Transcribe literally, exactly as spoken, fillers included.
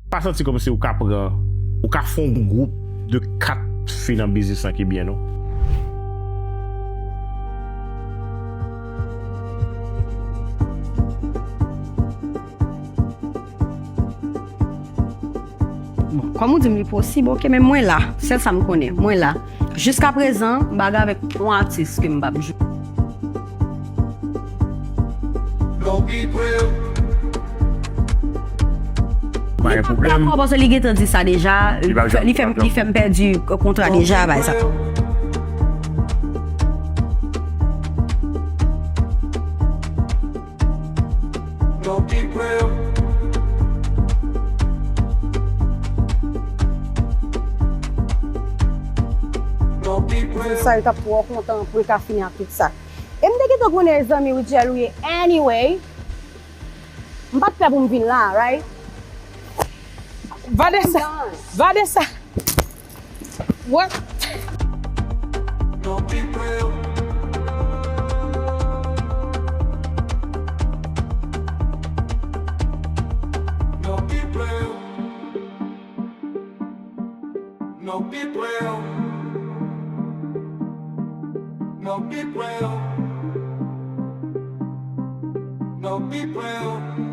Pa santi kòmsi ou ka pran, ou ka fè yon gwoup de kat fi nan biznis lan ki byen, non. Bon, kòm ou di m li posib, oke, men mwen la. Sèl sa m konnen, mwen la. Jiskaprezan, m pa gen avèk yon atis ke m p ap jwe. Pa gen pwoblèm. Dakò, paske li gentan di sa deja. Li fè m pèdi kontra deja, bay sa. Sa yo t ap twò kontan pou l ka fini ak tout sa. E m te gentan konnen zanmi Ridjel ou ye anyway. M pa t pè pou m vin la, right? Vanessa! Vanessa! What? No people. No people. No people.